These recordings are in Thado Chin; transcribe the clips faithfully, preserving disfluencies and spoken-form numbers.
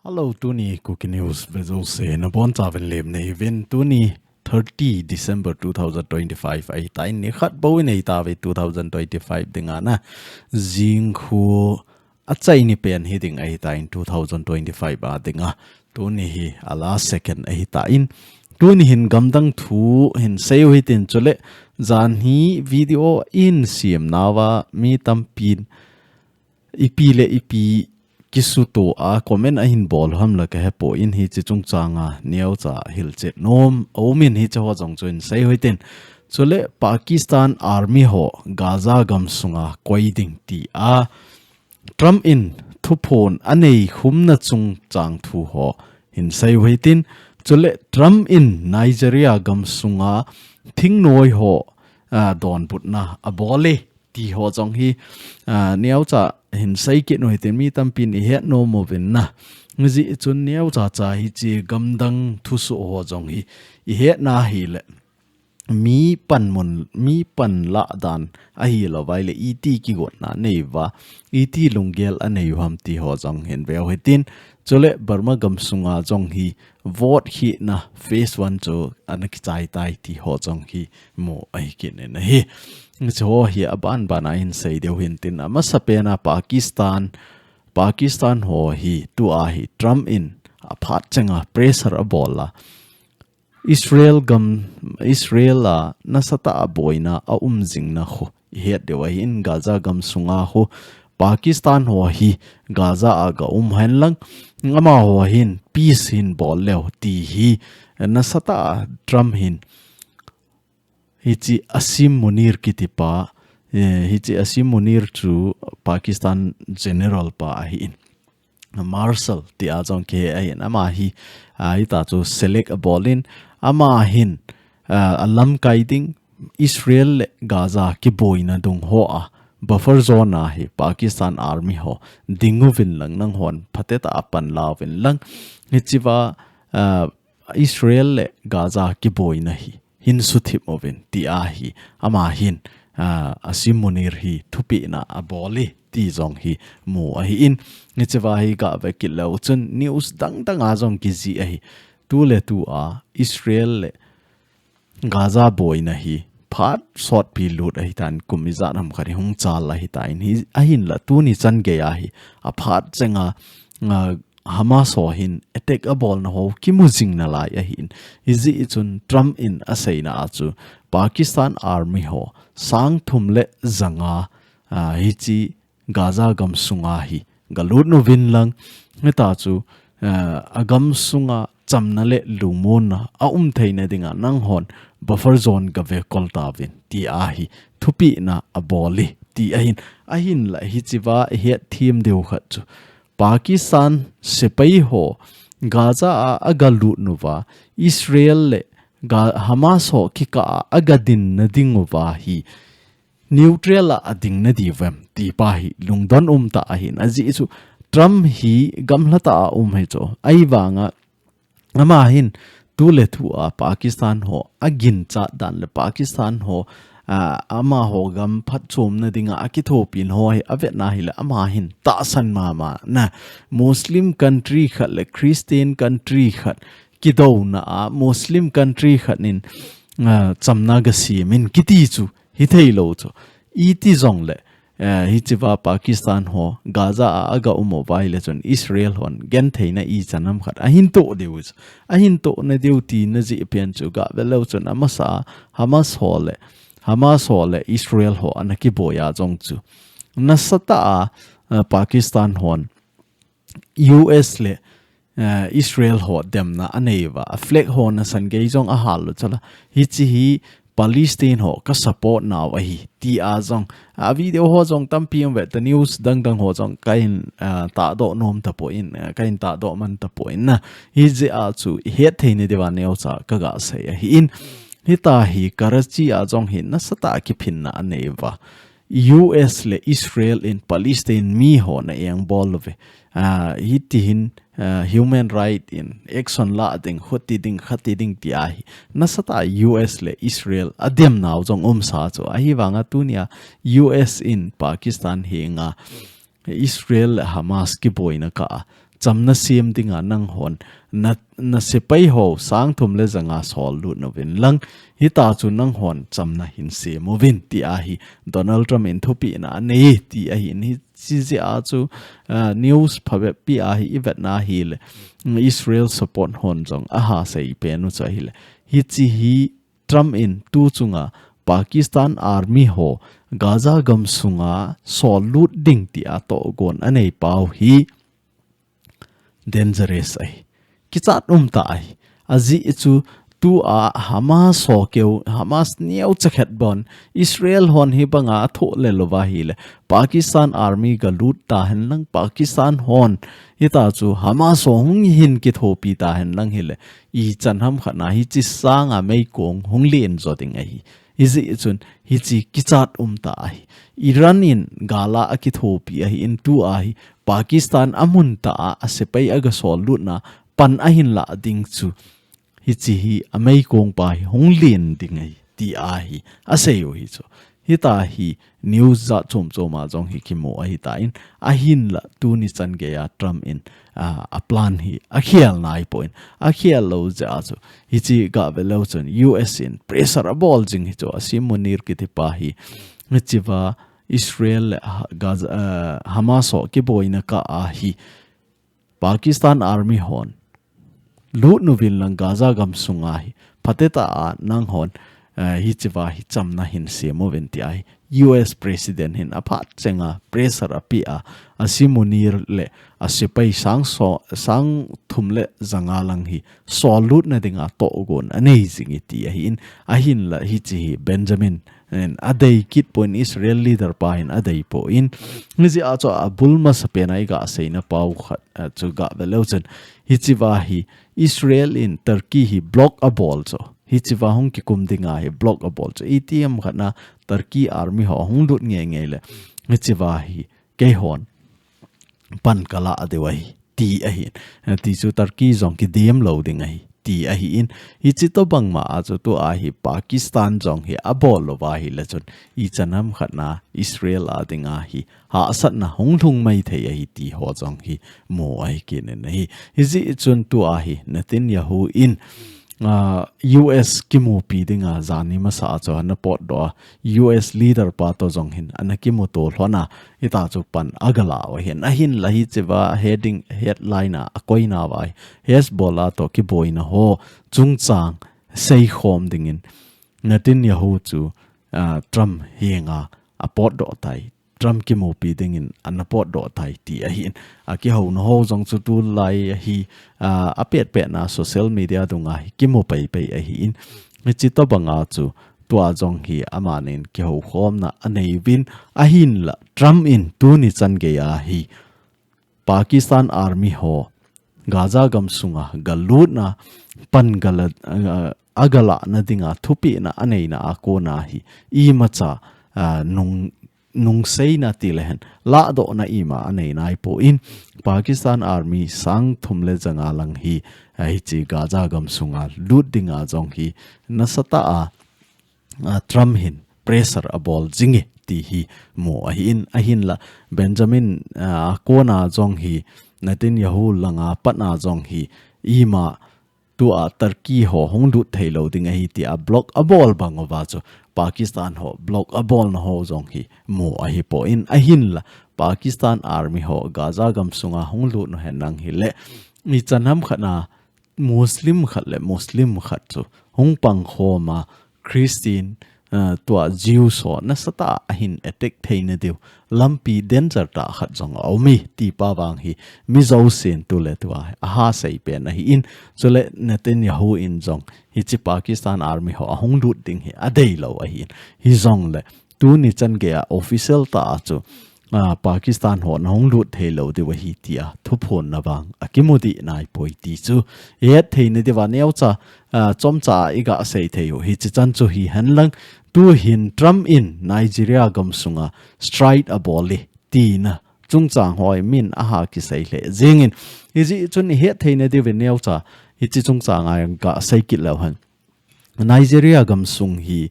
Hello, tuni Kuki News vejouse nabonchauvin lemna hiuvin. Tuni thirty December two thousand twenty-five ahitan, nikhat bou in ahitauve two thousand twenty-five dinga na. Jingkhu achaini pen hiding ahitan two thousand twenty-five a dinga. Tuni hi a last second ahitan. Tuni hin gamdang thu hin seiu hitin, chule janhi video in siemnauva mi tampin ipi le ipi kisuto a comment ahin bol ham la kahepoi, hiche chungchanga neocha hilchet nom aumin, hiche ho jong chu hin seiu hitin. Chule Pakistan Army ho Gaza gamsunga koi ding tia Trump in thuphon anei khumna chungchang thu ho hin seiu hitin. Chule Trump in Nigeria gamsunga thingnoi ho, a, donbutna abol e ti ho jong hi, a, neocha hin seikit u hitin, mi tampin ihet nom uvin na. Hijeh chun neocha cha hiche gamdang thusoh ho jong hi ihetna hile mi panmun, mi panlah dan ahilouva ahile iti kigotna aneiuva, iti lunggel aneiu ham ti ho jong hin veu hitin. Chule Burma gamsunga jong hi vote hina phase one chu ana kichai tai ti ho jong hi mu ahi kit in ahi. Hiche ho hi abanbana hin sei diu hintin, amasapena Pakistan, Pakistan ho hi tua hi Trump in aphat chenga pressure abol a, Israel gam, Israel a nasatah a boina aum jingna khu ihet diu ahin, Gaza gamsunga khu Pakistan ho hi Gaza a ga um hen lang, amaho hin peace hin bol leu ti hi nasatah a Trump hin, hiche Asim Munir kitipa, eh, hiche Asim Munir chu Pakistan general pa ahin, Marshal tia jong kihe ahin, ama hi, a, hita chu select abolin, ama hin, a, alamkai ding, Israel le Gaza kiboina dung hoa buffer zone a hi Pakistan Army ho dinguvin lang, nanghon phatetah a panlauvin lang, hichea, a, Israel le Gaza kiboina hi hin suthip uvin tia hi ama hin, a, Asim Munir hi thupehna abol e ti jong hi mu ahin, hichea hi gave kit leu chun news dangdang a jong kijih ahi. Tuletua Israel le Gaza boina hi phat sotpi lut ahitan, kum ijat ham khat hi hung chal ahitan, hi ahinla tuni chan geiya hi aphat chenga, a, Hamas ho hin attack abolna ho kimu jing nalai ahin. Hijeh chun Trump in aseina a chu Pakistan Army ho sang thum le janga, a, hiche Gaza gamsunga hi galut uvin lang, hita chu, a, agam sunga chamna le lungmonna aum theina dinga nanghon buffer zone gave kol tauvin tia hi thupehna abol e ti ahin. Ahinla hichea ihet them diu khat chu Pakistan sepai ho Gaza a agalut uva, Israel le Ga-, Hamas ho kikah a agadinna dinguva hi neutral a ading nadiuvem ti pa hi lungdon umtah ahin. Ajeh chu Trump hi gamlatah a um ahi chu. Ahivanga ama hin tuletua Pakistan ho aginchat dan le Pakistan ho, a, amaho gam phatchomna dinga akithopina ho hi avetna hile, ama hin tahsan mama na, Muslim country khat le Christian country khat kidouna a Muslim country khat in, a, chamna gasemin kiti chu hithei lou chu. Iti jongle, eh, hichea Pakistan ho Gaza a agaum uva ahile chun Israel hon gentheina ichan ham khat ahin toh diu chu. Ahin tohna diu tina jeh pen chu gave leu chun amasa Hamas ho le, Hamas ho le Israel ho ana kiboi a jong chu nasatah a, eh, Pakistan hon U S le, eh, Israel ho demna aneiuva, a flag ho nasan gei jong ahal u chula. Hiche hi Palestine ho ka support nau ahi tia jong, a video ho jong tampi um ve, ta news dangdang ho jong kahin, eh, tahdoh nom tapon, eh, kahin tahdoh man tapon na. Hijeh a chu ihet theina diuva neocha kaga sei ahin. Hita hi Karachi a jong hi nasatah a kiphinna aneiuva, U S le Israel in Palestine mi ho ana engbol uve. ah, hitihin, ah, human right in action la ding, khuti ding, khati ding ti ahi. Nasatah a U S le Israel ademnau jong umsa chu. Ahivanga tunia U S in Pakistan henga Israel le Hamas kiboina kah a chamna sem dinga nanghon na, na sepai ho sang thum le janga sol lut uvin lang, hita chu nanghon chamna hin sem uvin ti ahi. Donald Trump in thupina anei ti ahin, hichi jeh a chu, ah, news phabep pi ahi ivetna hile, Israel support hon jong aha seipen u chu ahile. Hichi hi Trump in tu chunga Pakistan Army ho Gaza gam sunga sol lut ding tia tohgon anei pau hi dangerous ahi. Kichat umtah ahi. Ajeh chu tua Hamas ho keu, Hamas neocha khat bon, Israel hon hibanga athoh le louva hile, Pakistan Army galut tahen lang, Pakistan hon hita chu Hamas ho hung hin kithopi tahen lang hile, ichan hamkhat na hichi sanga meikong hung len jo ding ahi. Hijeh chun hichi kichat umtah ahi. Iran in gala akithopi ahin, tua hi Pakistan amun tah a asepai agasol lutna pan ahin lah ding chu, hichi hi ameikong pa hi hung len ding ahi ti ahi asei u hi chu. Hita hi news jat chom chom a jong hi kimu ahitan, ahinla tuni chan geiya Trump in, ah, a plan hi akhel naipon, akhel lou jeh a chu, hichi gave leu chun U S in pressure abol jing hi chu. Asim Munir kiti pa hi, hichiva Israel le Ha-, Gaza, ah, Hamas ho kiboina kah a hi Pakistan Army hon lut uvin lang Gaza gam sunga hi, phatecha a nanghon, eh, hichiva hi chamna hin sem uvin ti ahi. U S President hin aphat chenga pressure api a, Asim Munir le asepai sang so, sang thum le janga lang hi sol lutna dinga tohgon anei jing e ti ahin, ahinla hichi hi Benjamin in adei kit pon, Israel leader pa hin adei pon. Hijeh a chu abul masapen a iga seina pau khat, ah, chu gave leu chun, hichiva hi Israel in Turkey hi block abol chu. Hichiva hung kikum dinga hi block abol chu. Itiham khat na Turkey Army ho hung lut ngeingei le, hichiva hi keihon pan kala diu ahi ti ahin. Ti chu Turkey jong kidem lou ding ahi ti ahin. Hichi tobang ma a chu tua hi Pakistan jong hi abol louva hile chun, ichan hamkhat na Israel a dinga hi hahsatna hung lhung maithei ahi ti ho jong hi mu ahi kit in ahi. Hijeh chun tua hi Netanyahu in, ah, U S kimupi dinga jani masa a chu ana potdoh a, U S leader pa to jong hin ana kimuto lhon a, hita chu pan agala u ahin. Ahinla hichiva heading, headline a akoina uva hi, Hezbollah to kiboina ho chungchang seikhom dingin Netanyahu chu, ah, Trump henga apotdoh tai. Trump kimupi dingin ana potdoh tai ti ahin. Akihouna ho jong chu tulai hi, ah, apetpet na social media dunga hi kimu peipei ahin. Hichi tobang a chu tua jong hi amanin kihoukhomna anei uvin, ahinla Trump in tuni chan geiya hi Pakistan Army ho Gaza gam sunga galutna pan gala, ah, agalahna dinga thupehna aneina a kona hi imacha, ah, nung, nungseina ti le hen lahdohna ima anei naipon, Pakistan Army sang thum le janga lang hi, ah, hichi Gaza gam sunga lut dinga jong hi nasatah a, ah, Trump hin pressure abol jing e ti hi mu ahin. Ahinla Benjamin, ah, kona jong hi, Netanyahu langa patna jong hi ima tua Turkey ho hung lut thei lou ding ahi tia block abol bang uva chu Pakistan ho block abolna ho jong hi mu ahipon, ahinla Pakistan Army ho Gaza gam sunga hung lut u hen lang hile, ichan hamkhat na Muslim khat le Muslim khat chu hung pangkhom a, Christian, ah, tua Jews ho nasatah a ahin attack theina diu lampi danger tah khat jong aum e ti pa vang hi mi jousen tu le tua hi aha seipen ahin. Chule Netanyahu in jong hichi Pakistan Army ho ahung lut ding hi adei lou ahin. Hijongle tuni chan geiya official tah a chu, ah, Pakistan ho nahung lut thei lou diu ahi tia thuphonna vang akimu dih naipoi ti chu het theina diuva neocha, ah, chomcha iga sei thei u. Hichi chan chu hihen lang, tuhin Trump in Nigeria gam sunga strike abol e tina chungchang ho hi min aha kisei lheh jingin, hijeh chun ihet theina diuvin neocha hiche chungchang a gasei kit leu hen. Nigeria gamsung hi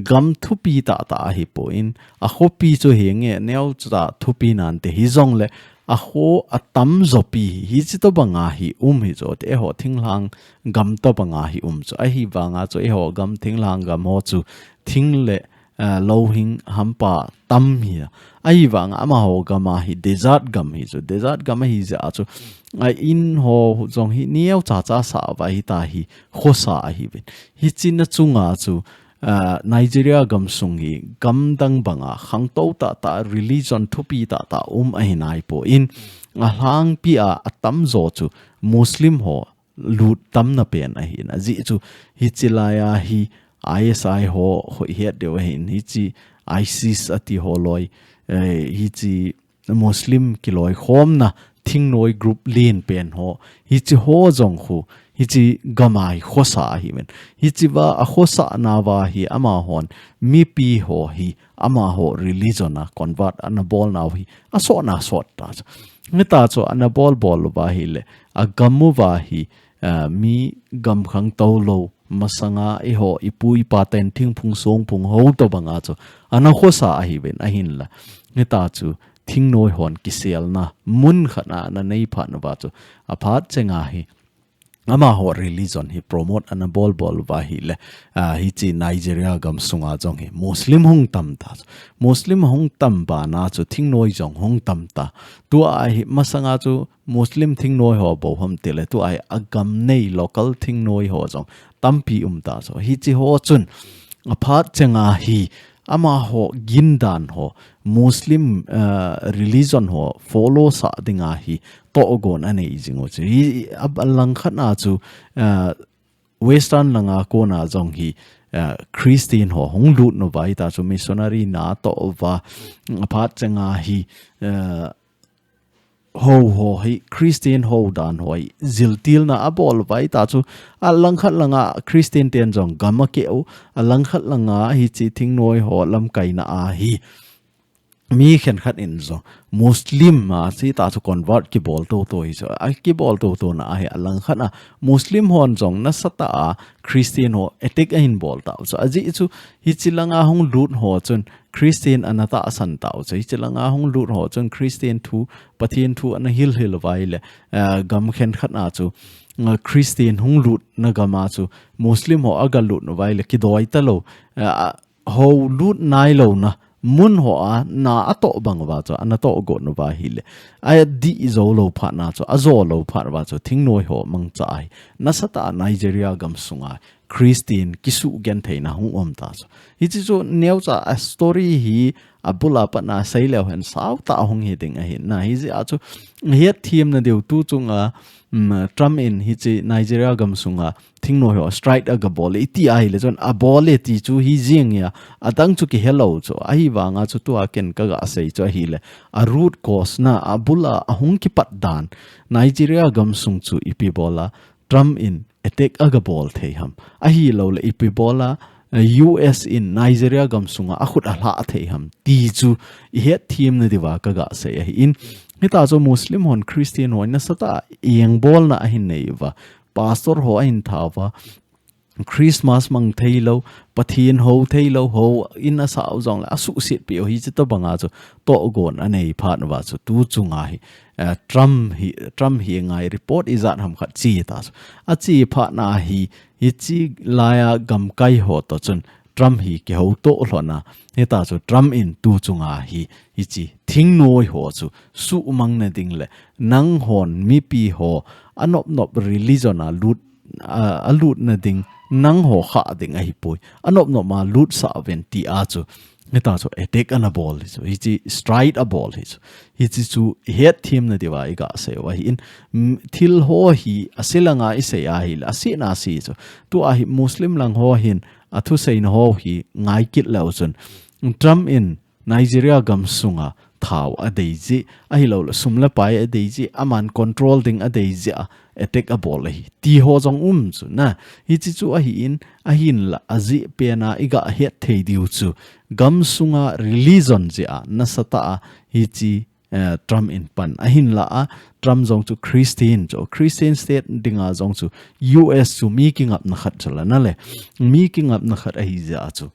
gam thupi tahtah ahipon, akhopi chu hinge neocha thupi nante hijongle, akho atamjopi hi, hiche tobanga hi um hichu, eiho thinglhang gam tobanga hi um chu. Ahivanga chu eiho gam thinglhang gam ho chu thing le, eh, louhing hampa tam hi. Ahivanga amaho gam a hi desert gam hi chu. Desert gam ahi jeh a chu, a in ho jong hi neocha cha sah uva hita hi khosa ahiuvin. Hiche na chunga chu, ah, Nigeria gamsung hi gamdang banga khangtou tahtah, religion thupi tahtah um ahi naipon, alhangpi a atamjo chu Muslim ho lut tamna pen ahin. Ajeh chu hiche laiya hi I S I ho, ho ihet diu ahin, hiche ISIS ati ho loi, eh, hiche Muslim kiloikhomna thingnoi group len pen ho, hiche ho jong khu, hiche gam a hi khosa ahiuvin. Hichea akhosah nauva hi amahon mipi ho hi amaho religion a convert ana bol nau hi asotna sot ta chu. Hita chu ana bol bol uva ahile, agam uva hi, ah, mi gam khangtou lou, masanga eiho ipu ipa ten thingphung songphung ho tobanga chu ana khosa ahiuvin, ahinla hita chu thingnoi hon kiselna mun khat a ana nei phat nauva chu, aphat chenga hi amaho religion hi promote ana bol bol uva ahile, ah, hiche Nigeria gamsunga jong hi Muslim hung tam ta chu. Muslim hung tam bana chu thingnoi jong hung tam ta. Tua hi masanga chu Muslim thingnoi ho bou ham tile, tua hi agam nei local thingnoi ho jong tampi um ta chu. Hiche ho chun aphat chenga hi amaho gindan ho, Muslim, eh, religion ho follow sah dinga hi tohgon anei jing u chu. Hi, a, alangkhat a chu, eh, Western langa kona jong hi, eh, Christian ho hung lut nauva hita chu missionary na toh uva, aphat chenga hi, eh, ho ho hi Christian ho dan ho hi jiltilna abol uva hita chu, alangkhat langa Christian ten jong gam akeh u, alangkhat langa hiche thingnoi ho lamkaina a hi mi khenkhat in jong Muslim a hita chu convert kibol toto hi chu, akibol totona a hi alangkhat a Muslim hon jong nasatah a Christian ho attack ahin bol tau chu. Ajeh chu hiche langa hung lut ho chun Christian ana tahsan tau chu. Hiche langa hung lut ho chun Christian thu, Pathen thu ana hilhil uva ahile, eh, gam khenkhat a chu, eh, Christian hung lutna gam a chu Muslim ho aga lut uva ahile kidoi talou, eh, a, ho lut nailouna mun ho a na atoh bang uva chu, ana tohgon uva ahile, adih jou lou phat na chu, ajo lou phat uva chu, thingnoi ho mangcha ahi. Nasatah a Nigeria gamsunga Christian kisugentheina hung um ta chu. Hiche chu neocha a story hi abul a pat na sei leu hen sao tah hung hi ding ahin. Na hijeh a chu hetthem na diu tu chunga, um, Trump in hiche Nigeria gamsunga thingnoi ho strike aga bol e iti ahile chun abol e ti chu hi jing a, adang chu kihelou chu. Ahivanga chu tua ken kaga sei chu ahile, a root cause na abul a ahung kipat dan, Nigeria gamsung chu ipi bola Trump in attack aga bol thei ham, ahilouleh ipi bola, eh, U S in Nigeria gamsunga akhut alha thei ham ti chu ihetthem na diuva kaga sei ahin. Hita chu Muslim hon Christian ho nasatah a engbolna ahin nei uva, pastor ho ahin thauva, Christmas mang theilou, Pathen ho theilou, ho in asau jongle asuhset peh u hiche tobanga chu tohgon anei phat uva chu tu chunga hi, eh, Trump hi, Trump hi ngai report ijat ham khat che ta chu. Ache phat na hi, hiche laiya gamkai ho to chun Trump hi kihouto lhon a, hita chu Trump in tu chunga hi, hiche thingnoi ho chu suhmang na ding le, nanghon mipi ho anop nop religion a lut, a, alut na ding, nangho khah ding ahipoi. Anop nop ma lutsah uvin ti a chu, hita chu attack ana bol hi chu, hiche strike abol hi chu. Hiche chu ihetthem na diuva iga sei u ahin, mm, thil ho hi ase langa isei ahile, ase na ase chu. Tua hi Muslim lang ho hin, athuseina ho hi ngai kit leu chun, Trump in Nigeria gamsunga thao adei jeh, ahilouleh sum le pai adei jeh, aman control ding adei jeh a attack abol ahi ti ho jong um chu na. Hiche chu ahin, ahinla ajeh pen a iga het thei diu chu, gamsunga religion jeh a nasatah a hiche eh, Trump in pan. Ahinlah a, Trump jong chu Christian chu, Christian state dinga jong chu U S chu mi kingapna khat chu la na le. Mi kingapna khat ahi jeh chu.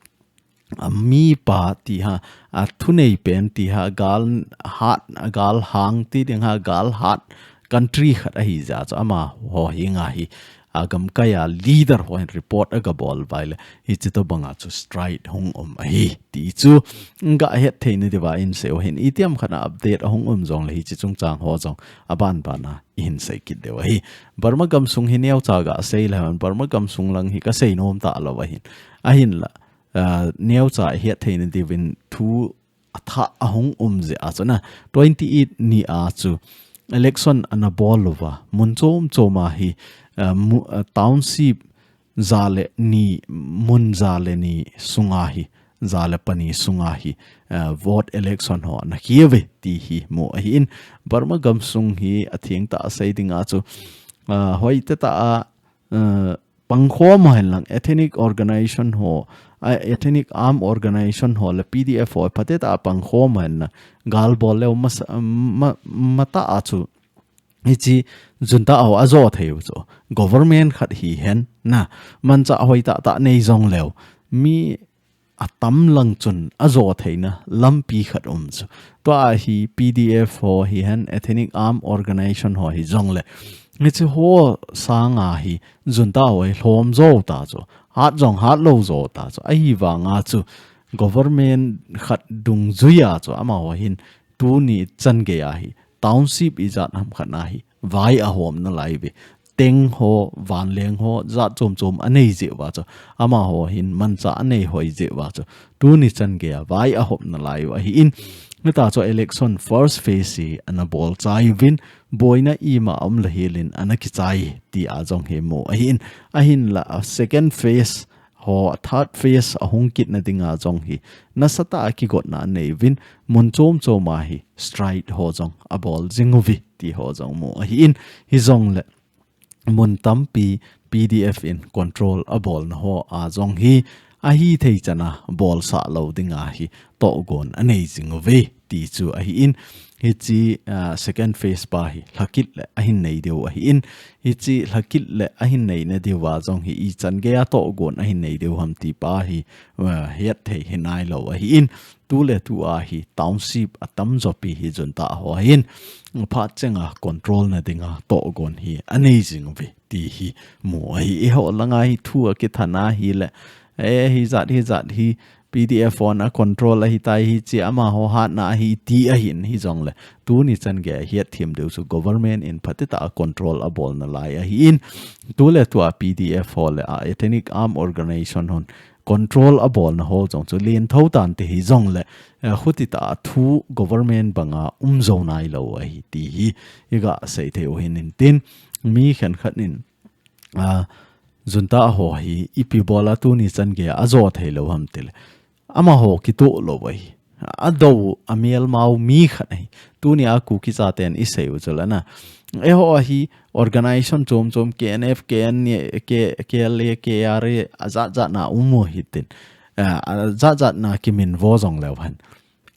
A mipa ti ha, a thunei pen ti ha, gal hat, a gal hang ti ding ha, gal hat country khat ahi jeh chu amaho hi nga hi. A gamkai a leader ho hin report aga bol vai le, hichi to banga chu strike hung um ahi ti chu nga het thei na diva in seo hin itiam khat a update ahung um jong le hichi chungchang ho jong aban ban a i hin sei kit deu ahi. Burma gamsung hi neocha ga sei le han Burma gamsung lang hi ka sei nom ta lo ahin. Ahinlah, ah, neocha het thei na divin thu a thah ahung um jeh a chu na, twenty eight ni a chu election ana bol lou va, mun chom chom a hi, ah, mu-, ah, township ja le ni, mun ja le ni sunga hi, ja le pani sunga hi, ah, vote election ho ana hi ve ti hi mu ahi in. Burma gamsung hi atheng ta a sei ding a chu, ah, hoi te ta a, ah, pangkhom hen lang ethnic organization ho, a ethnic arm organization ho le P D F ho phatah a pangkhom hen na gal bol leu masa, ma, mata a chu hichi junta ho ajo thei u chu government khat hi hen na mancha hoi ta ta nei jong leu mi atam lang chun ajo theina lampi khat um chu. Tua hi P D F ho hi hen ethnic arm organization ho hi jong le. Hichi ho sanga hi junta ho hi hlom jo ta chu. Hat jong hat lou jo ta chu. Ahi vanga chu government khat dungjuia chu amaho hin tuni chan gei a hi township ijat ham khat na hi vai ahom na lai ve. Teng ho, vanleng ho, jat chom chom anei jeh va chu. Amaho hin mancha anei hoi jeh va chu. Tuni chan gei a vai ahom na lai u ahi in. Hita chu election first phase hi ana bol chai uvin, boina ima um la hilin ana kichai ti a jong hi mu ahi in. Ahinlah a second phase ho, third phase ahung kit na dinga jong hi nasatah a kigotna anei uvin, mun chom chom a hi strike ho jong abol jing uve ti ho jong mu ahi in. Hi jong le mun tampi P D F in control abol na ho a jong hi ahi thei chan a bol sah lou dinga hi tohgon anei jing uve ti chu ahi in. Hichi, ah, second phase pa hi lhakit le ahin nei deu ahi in. Hichi lhakit le ahin nei na deu a jong hi ichan gei a tohgon ahin nei deu ham ti pa hi, ah, het thei hi nai lou ahi in. Tu le tu a hi township atam jo pi hi junta ho hin phat cheng a control na dinga tohgon hi anei jing uve ti hi mu ahi. Eiho langa hi thu akitha na hi le, eh, hi jat hi jat hi P D F hon a control ahi tai hichi amaho hatna ahi ti ahin hi jong le. Tuni chan gei a het thim deu chu government in phatah a control abol na lai ahi in. Tu le tu a P D F ho le a ethnic arm organization hon control abol na ho jong chu lien tho tan te hi jong le, eh, huti ta thu government banga um jo nai lou ahi ti hi iga sei thei u hin in tin mi khen khat in, ah, junta ho hi ipi bol a tuni chan gei a ajo thei lou ham ti le. Amaho kitoh lou ahi. Adou a mial mau mi khat ahi. Tuni a Kuki chaten i sei u chu la na. Eiho ahi organization chom chom K N F, K N A, K-, K L A, K R A, a jat jat na um u hitin. Ah, a jat jat na kimin vo jong leu hen.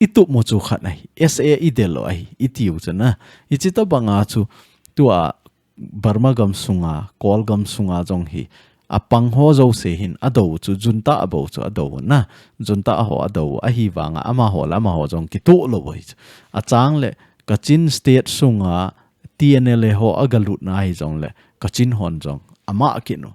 I tup mu chu khat ahi. S A i del u ahi. I tiu chu na. Hichi to banga chu tua Burma gam sunga, Kawl gam sunga jong hi, a pang ho jouse hin a do chu, junta a bo chu a do na, junta ho a do, ahi vanga amaho le amaho jong kitoh lou hi chu. A chang le Kachin state sunga T N L A ho a ga lut na hi jong le, Kachin hon jong ama kinu.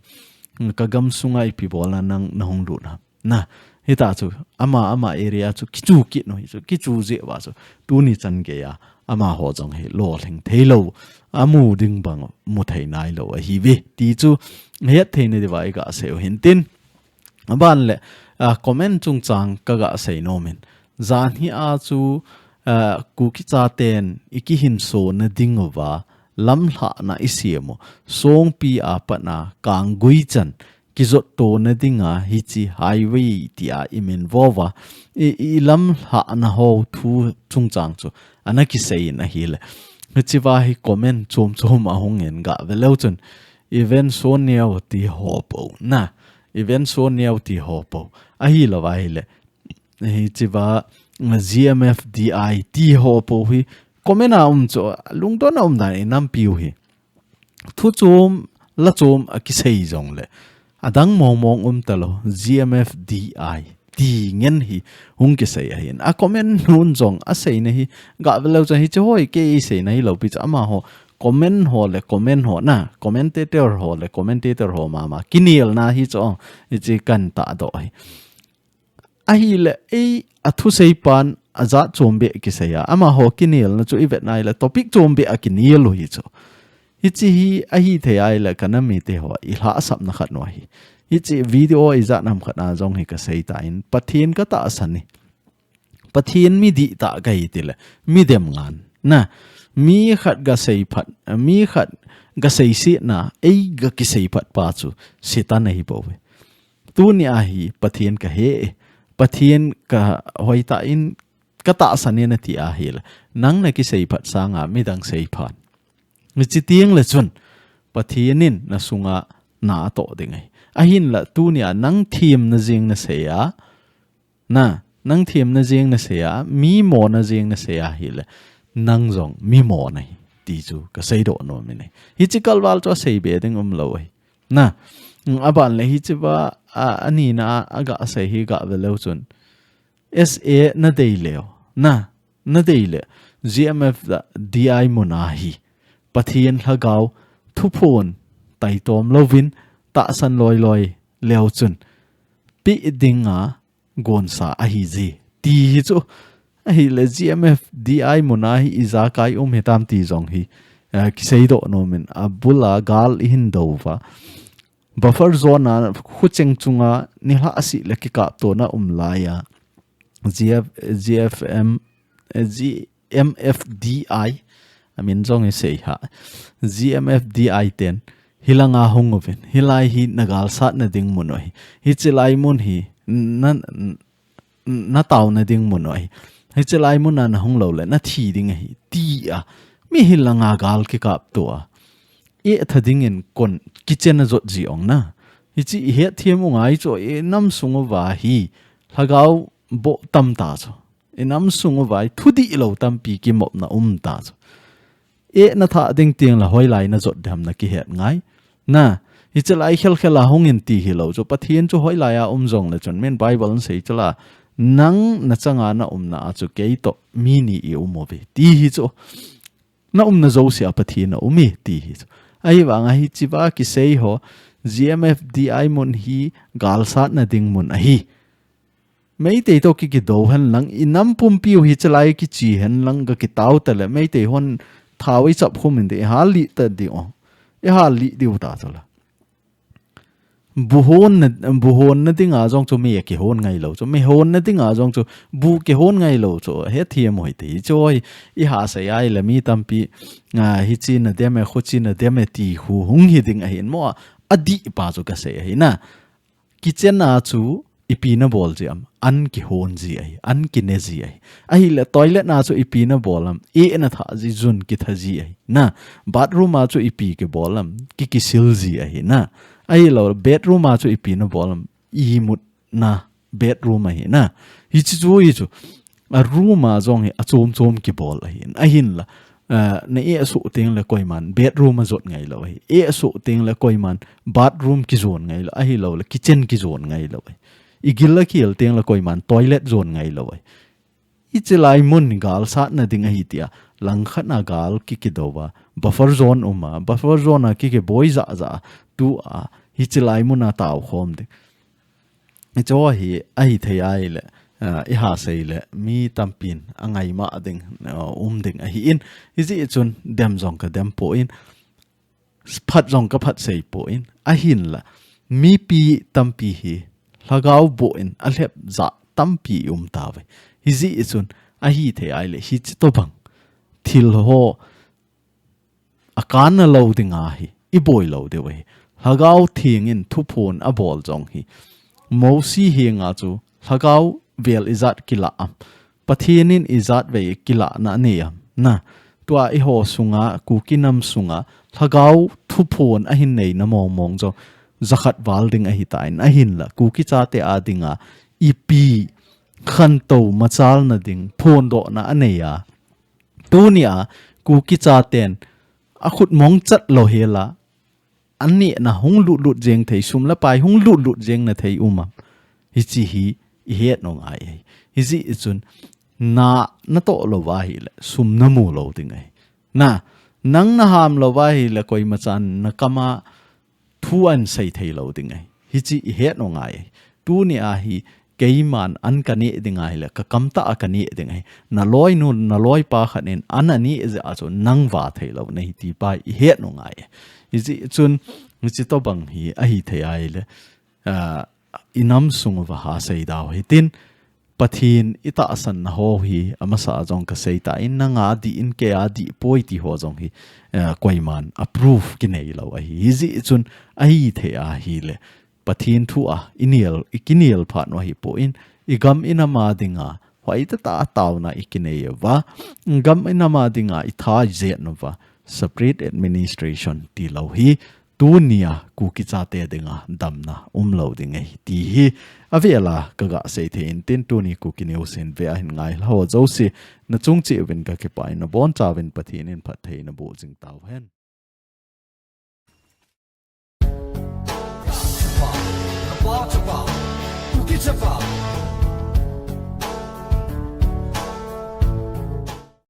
Ka gam sunga ipi bol na nang na hung lut na. Na, hita chu, ama, ama area chu, kichu kit nu hi chu, kichu jeh uva chu, tuni chan geiya, amaho jong hi, lolhing thei lou, amu ding bang, mu thei nai lou, ahi ve, ti chu, het thei na diuva i ga sei u hin tin. Aban le, a, comment chungchang ka ga sei nom in. Jan hi a chu, a, Kuki chaten i kihinso na ding uva, lamlhahna i siam u, Songpi a pat na, Kanggui chan, kijot to na dinga hichi highway tia i min vo uva, i, i lamlhahna ho thu chungchang chu, ana kisei in ahi le. Hichi uva hi comment chom chom ahung in ga ve leu chun, event so neo ti ho po na, event so neo ti ho po. Ahi lou va hi le. Hichi uva, G M F D I ti ho po hi, comment a um chu, lungdon a um dan i nampi u hi. Thu chom, la chom a kisei jong le. Adang mong mong um ta lo, G M F D I. Ti ngen hi, hung kisei ahin. A comment nun jong, a seina hi, ga ve leu chun hi chu hoi kei seina hi lo pi chu amaho. Comment ho le, comment ho na, commentator ho le, commentator ho mama. Kinelna hi chu, hi chu kan ta do hi. Ahile, ei, a thusei pan, a jat chom be kisei a. Amaho kinelna chu i vet nai le, topic chom be a kinel u hi chu. Hichi hi, ahi thei ai le, ka nam mite ho, i lhasapna khat nu ahi. Hichi video i jat nam khat na jong hi ka sei ta in, Pathen ka tahsan e. Pathen mi dihtah ka hi ti le, mi dem ngan. Na, mi khat ka sei phat, mi khat ka sei si na, ei ka kisei phat pa chu, Satan ahi bou ve. Tuni a hi Pathen ka he e, Pathen ka hoi ta in ka tahsan e na ti ahile, nang na kisei phat sanga midang sei phat. Hichi tieng le chun, Pathen in na sunga na a toh ding ahi. Ahinla tuni a nang themna jeng na sei a, na, nang themna jeng na sei a, mi mona jeng na sei ahile, nang jong mi mona hi, ti chu ka sei doh nom in ahi. Hichi kalval chu a sei be ding um lo ahi. Na, mm, a ban le hichi va, a, a ni na a, a ga sei hi ga ve leu chun. S A na dei leu. Na, na dei le. G M F da D I mun a hi. Pathen lhagao, thuphon, taitom lovin, tahsan loi loi leu chun. Pi ding a, gonsa ahi ji. Ti hi chu, ahile G M F D I mun a hi i jakai um hitam ti jong hi, eh, kisei doh nom in a bul a gal i hin do va. Buffer zone a khucheng chunga nilhah a si le kikap to na um lai a. G F, G F M, eh, G M F D I, a min jong i sei ha. G M F D I ten, hilanga hung uvin, hilai hi na galsat na ding mun u ahi. Hichi lai mun hi, na, na tau na ding mun u ahi. Hichi lai mun a na hung lo le, na thi ding ahi. Ti a, mi hilanga gal kikap to a. E tha ding in kon, kitchen a jot ji ong na. Hichi i het thiam u ngai chu, i nam sung u va hi, lhagao bo tam ta chu. I nam sung u vai, thudih lo tampi kimopna um ta chu. E na tha ding tieng la hoilai na jot dem na kihet ngai. Na, hichi lai khel khel a hung in ti hi lo chu. Pathen chu hoilai a um jong le chun. Min Bible in sei chu la. Nang na changa na umna a chu kei to mi ni i um uve. Ti hi chu. Na umna jouse a Pathen a um e ti hi chu. Ahivanga hichi va kisei ho, G M F D I mun hi galsat na ding mun ahi. Meitei to ki kido hen lang, i nam pumpi u hichi lai kichi hen lang ka kitau ta le, Meitei hon thau i chap khum in de, i hal li ta di o. I hal li di u ta chu la. Bu hon na, bu hon na ding a jong chu mi a kihon ngai lo chu, mi hon na ding a jong chu bu kihon ngai lo chu, he thiam hoi te chu oi, i ha sei ai le mi tampi, a, hichi na dem e, khuchi na dem e ti hu hung hi ding ahin mo a, a di pa chu ka sei ahi na. Kitchen a chu ipi na bol ji am, an kihon ji ahi, an kine ji ahi. Ahile toilet na chu ipi na bol am, e na tha ji, jun kitha ji ahi. Na, bathroom a chu ipi kibol am, ki kisil ji ahi. Na, ahilo, bedroom a chu ipi na bol am, i mut na bedroom ahi. Na, hichi chu, hi chu. A room a jong hi a chom chom kibol ahi. Ahin la, eh, na e a suh teng le koiman bedroom a jot ngai lo ahi. E a suh teng le koiman bathroom kijon ngai lo, ahilo le kitchen kijon ngai lo ahi. I gil a kiel teng le koiman toilet jon ngai lo ahi. Hichi lai mun galsat na ding ahi tia. Langkhat na gal ki kido va. Buffer zone um a. Buffer zone a ki kiboi ja ja. Tu a. Hichi lai mun a tau khom ding. Hicho hi, ahi thei ai le, ah, i ha sei le, mi tampin, a ngai ma ding, ah, um ding ahi in, hijeh chun dem jong ka dem poi, phat jong ka phat sei poi, ahin la, mipi tampi hi, lhagao boh in, a lhep ja tampi um ta ve. Hijeh chun, ahi thei ai le, hichi tobang, thil ho, a kan na lo ding ahi, i boi lo deu ahi. Lhagao Theng in thuphon a bol jong hi. Mosi henga chu lhagao vel ijat kila am. Pathen in ijat vei kila na nei am. Na, tua i ho sunga, Kuki nam sunga, lhagao thuphon a hin nei na mong mong jong, jakhat val ding ahi ta in, ahin la, Kuki chate a dinga, ipi khantou machal na ding, phondoh na a nei a. Tunia Kuki chaten akhut mong chat lou hela, anina hung lutlut jeng thei, sum le pai hung lutlut jeng na thei um am? Hichi hi ihet nung ai. Hijeh chun na, natoh lou va hile sum namu lou ding ahi. Na, nang naham lou va hile koima chan nakama thu ahin sei thei lou ding ahi. Hichi ihet nung ai. Tunia hi keiman an kaneh ding ahile, kakamtah a kaneh ding ahi. Naloinu, naloipa khat in an aneh jeh a chu nang va thei lou nahi tipa ihet nung ai. Hijeh chun, hichi tobang hi ahithei ahile, ah, inam sung uva ha sei dau hitin, Pathen itahsan na ho hi, amasa jong kasei tan, nanga dih in, keia dih poi ti ho jong hi, eh, koiman approve kinei lou ahi. Hijeh chun ahithei ahile, Pathen thu a inel, ikinel phat u ahipon, igam inam a dinga hoitah tah a taona ikinei uva, gam inam a dinga itha ijet uva, separate administration tilou hi, tunia Kuki chate dinga damna umlou ding ahi ti hi avela kaga sei thei intin, tuni Kuki News hin ve ahin ngai ho jouse, nachung cheh uvin kakipah in, nabonchauvin Pathen in phatthei naboh jing tauhen.